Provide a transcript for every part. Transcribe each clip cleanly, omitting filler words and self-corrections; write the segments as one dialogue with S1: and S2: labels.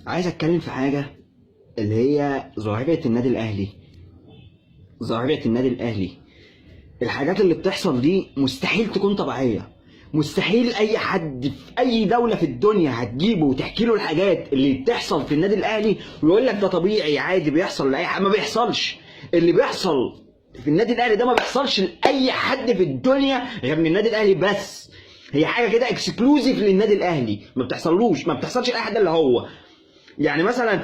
S1: عايز اتكلم في حاجة اللي هي ظاهره النادي الاهلي. ظاهره النادي الاهلي، الحاجات اللي بتحصل دي مستحيل تكون طبيعية. مستحيل اي حد في اي دولة في الدنيا هتجيبه وتحكي له الحاجات اللي بتحصل في النادي الاهلي ويقول لك ده طبيعي عادي بيحصل لاي حد. ما بيحصلش. اللي بيحصل في النادي الاهلي ده ما بيحصلش لاي حد في الدنيا غير من النادي الاهلي بس. هي حاجة كده exclusive للنادي الاهلي، ما بتحصلوش، ما بتحصلش لاي حد الا هو. يعني مثلا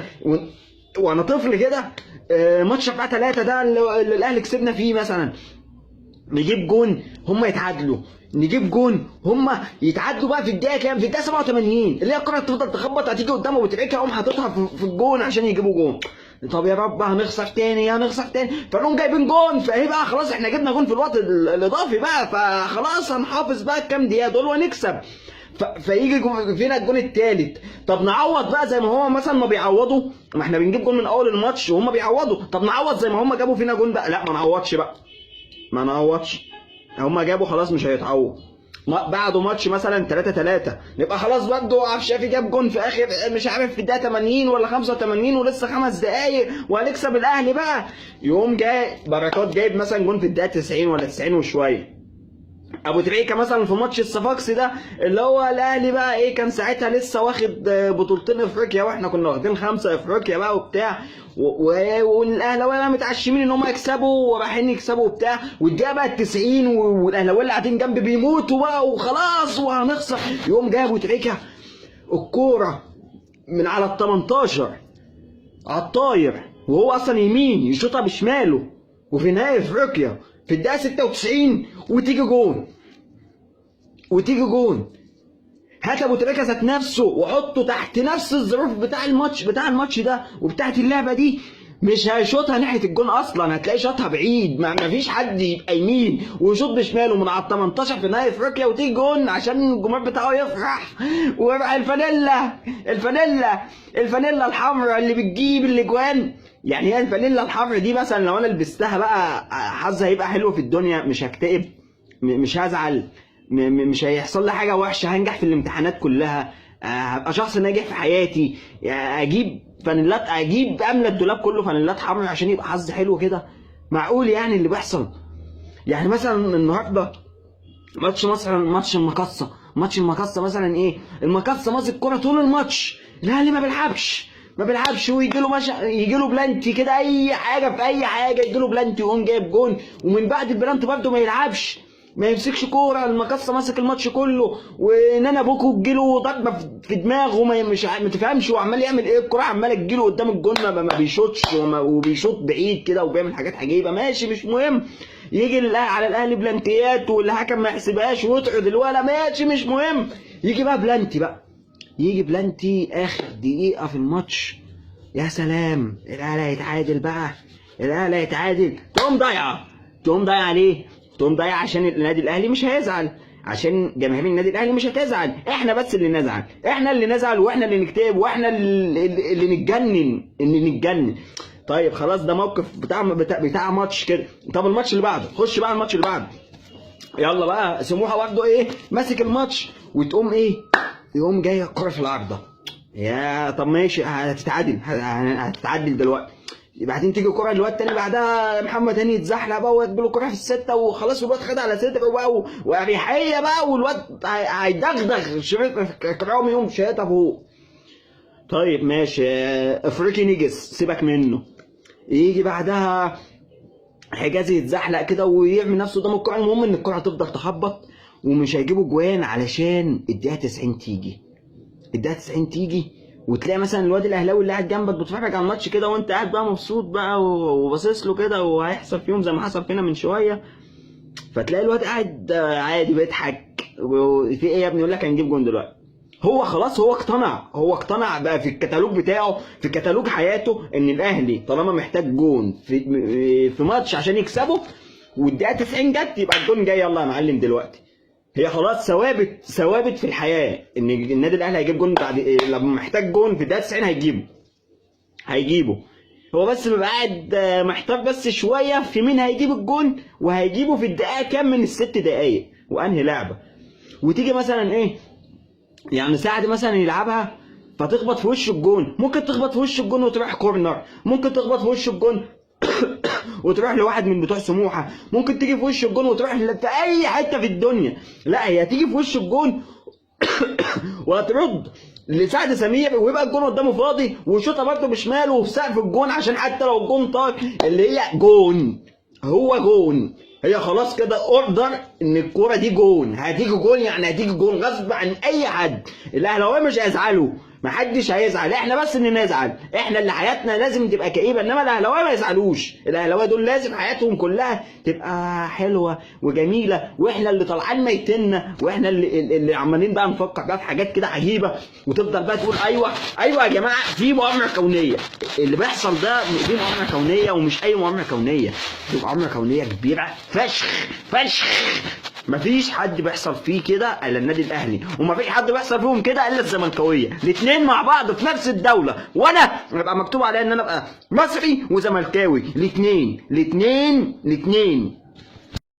S1: وانا طفل كده، ماتش 4-3 ده اللي الاهلي كسبنا فيه مثلا، نجيب جون هم يتعادلوا، نجيب جون هم يتعادلوا بقى في الدقيقة كام؟ في الدقيقة 87 اللي هي الكره تفضل تخبط هتيجي قدامه وتركها يقوم حاططها في الجون عشان يجيبوا جون. طب يا رب هنخسر تاني، هنخسر تاني، فنقوم جايبين جون. فايه بقى؟ خلاص احنا جبنا جون في الوقت الاضافي بقى، فخلاص هنحافظ بقى الكام دقيقة دول ونكسب. فيجي فينا الجون الثالث. طب نعوض بقى زي ما هو مثلا ما بيعوضوا، ما احنا بنجيب جون من اول الماتش وهم بيعوضوا، طب نعوض زي ما هم جابوا فينا جون بقى. لا ما نعوضش بقى، ما نعوضش، هم جابوا خلاص مش هيتعوض. بعده ماتش مثلا 3-3 نبقى خلاص برضه عبد الشافي جاب جون في اخر مش عارف في الدقيقة 80 ولا 85 ولسه 5 دقايق وهنكسب الاهلي بقى. يقوم جاي بركات جايب مثلا جون في الدقيقة 90 ولا 90 وشوية. ابو تريكه مثلا في ماتش الصفاقسي ده اللي هو الاهلي بقى ايه، كان ساعتها لسه واخد بطولتين افريقيا واحنا كنا واخدين 5 افريقيا بقى وبتاع، والاهلاويه بقى متعشمين ان هم يكسبوا ورايحين يكسبوا وبتاع، والدقيقة بقى 90 والاهلاويه اللي قاعدين جنبي بيموتوا بقى وخلاص وهنخسر. يقوم جاي ابو تريكه الكورة من على ال 18 على الطاير، وهو اصلا يمين يشوطها بشماله، وفي نهائي افريقيا في الدقيقة 96 وتيجي جون، وتيجي جون. هات ابو تريكه ذات نفسه وحطه تحت نفس الظروف بتاع الماتش، بتاع الماتش ده وبتاعت اللعبة دي، مش هيشوطها ناحية الجون اصلا، هتلاقي شاطها بعيد، ما فيش حد يبقى يمين ويشوط بشماله من على ال 18 في نهائي افريقيا وتيجي جون عشان الجمهور بتاعه يفرح. ويبقى الفانيلا، الفانيلا، الفانيلا الحمراء اللي بتجيب الاجوان. يعني هي الفانيلا الحمراء دي مثلا لو انا لبستها بقى حظي هيبقى حلو في الدنيا، مش هكتئب، مش هزعل، مش هيحصل لي حاجة وحشة، هنجح في الامتحانات كلها، هبقى شخص ناجح في حياتي، اجيب فانيلات، اجيب املى الدولاب كله فانيلات حمراء عشان يبقى حظي حلو كده. معقول يعني اللي بيحصل؟ يعني مثلا النهارده ماتش مصر، ماتش المقصه، ماتش المقصه مثلا ايه، المقصه ماسك كورة طول الماتش، الاهلي ما بيلعبش، ما بيلعبش، ويجي له يجي له بلانتي كده، اي حاجة في اي حاجة يجي له بلانتي ويقوم جايب جون، ومن بعد البلانتي برده ما يلعبش، ما يمسكش كورة، المقصه ماسك الماتش كله، ونانا بوكو تجيله ضربه في دماغه، ما مش ما تفهمش هو عمال يعمل ايه، الكورة عماله تجيله قدام الجون ما بيشوطش، وبيشوط بعيد كده وبيعمل حاجات عجيبة، ماشي مش مهم. يجي على الاهلي بلانتيات والحكم ما يحسبهاش ويطرد الولا، ماشي مش مهم. يجي بقى بلانتي بقى، يجي بلانتي اخر دقيقة في الماتش، يا سلام الاهلي هيتعادل بقى، الاهلي هيتعادل، تقوم ضايعة، تقوم ضايعة ليه؟ تقوم ضايعة عشان النادي الاهلي مش هيزعل، عشان جماهير النادي الاهلي مش هتزعل، احنا بس اللي نزعل، احنا اللي نزعل واحنا اللي نكتئب واحنا اللي نتجنن، اللي نتجنن. طيب خلاص ده موقف بتاع ماتش كده. طب الماتش اللي بعده، خش بقى الماتش اللي بعده، يلا بقى سموحه برضه ايه ماسك الماتش، وتقوم ايه، يقوم جاي الكره في العارضة، يا طب ماشي هتتعادل، هتتعادل دلوقتي. بعدين تيجي كرة الواد تاني بعدها محمد هاني يتزحلق بقى ويديله كرة في الستة وخلاص، والواد خد على صدره بقى وأريحية بقى، والواد هيدغدغ شريط كرامي يقوم شايطها فوق. طيب ماشي، افريقي نجس سيبك منه. يجي بعدها حجازي يتزحلق كده ويعمل نفسه قدام الكرة، المهم ان الكرة هتفضل تخبط ومش هيجيبوا جوان علشان الدقيقة 90 تيجي، الدقيقة 90 تيجي، وتلاقي مثلا الواد الاهلاوي اللي قاعد جنبك بتتفرج على الماتش كده وانت قاعد بقى مبسوط بقى وباصص له كده، وهيحصل فيهم زي ما حصل فينا من شوية، فتلاقي الواد قاعد عادي بيضحك، في ايه يا ابني؟ يقول لك هنجيب جون دلوقتي. هو خلاص هو اقتنع، هو اقتنع بقى في الكتالوج بتاعه، في كتالوج حياته، ان الاهلي طالما محتاج جون في ماتش عشان يكسبه والدقيقة 90 جت يبقى الجون جاي، يلا يا معلم دلوقتي. هي خلاص ثوابت، ثوابت في الحياة ان النادي الاهلي هيجيب جون بعد لما محتاج جون في الدقيقة 90 هيجيبه، هيجيبه. هو بس بيبقى قاعد محتار بس شوية في مين هيجيب الجون وهيجيبه في الدقيقة كام من الست دقائق وانهي لعبه. وتيجي مثلا ايه، يعني سعد مثلا يلعبها فتخبط في وش الجون. ممكن تخبط في وش الجون وتروح corner، ممكن تخبط في وش الجون وتروح لواحد من بتوع سموحه، ممكن تيجي في وش الجون وتروح في اي حتة في الدنيا. لا، هي هتيجي في وش الجون وهترد لسعد سمير ويبقى الجون قدامه فاضي ويشوطها برضه بشماله وفي سقف الجون، عشان حتى لو الجون طار اللي هي جون، هو جون، هي خلاص كده order ان الكورة دي جون، هتيجي جون يعني هتيجي جون غصب عن اي حد. الاهلاوية مش هيزعلوا، محدش هيزعل، احنا بس اللي نزعل، احنا اللي حياتنا لازم تبقى كئيبة، انما الاهلاوية ما يزعلوش. الاهلاوية دول لازم حياتهم كلها تبقى حلوة وجميلة، واحنا اللي طالعين ميتنا، واحنا اللي عمالين بقى نفكر بقى في حاجات كده عجيبة، وتفضل بقى تقول ايوه ايوه يا جماعة في مؤامرة كونية. اللي بيحصل ده دي مؤامرة كونية، ومش اي مؤامرة كونية، دي مؤامرة كونية كبيرة فشخ فشخ. مفيش حد بيحصل فيه كده الا النادي الاهلي، ومفيش حد بيحصل فيهم كده الا الزملكاويه، الاثنين مع بعض في نفس الدولة، وانا ابقى مكتوب عليا ان انا ابقى مصري وزملكاوي، الاثنين الاثنين الاثنين.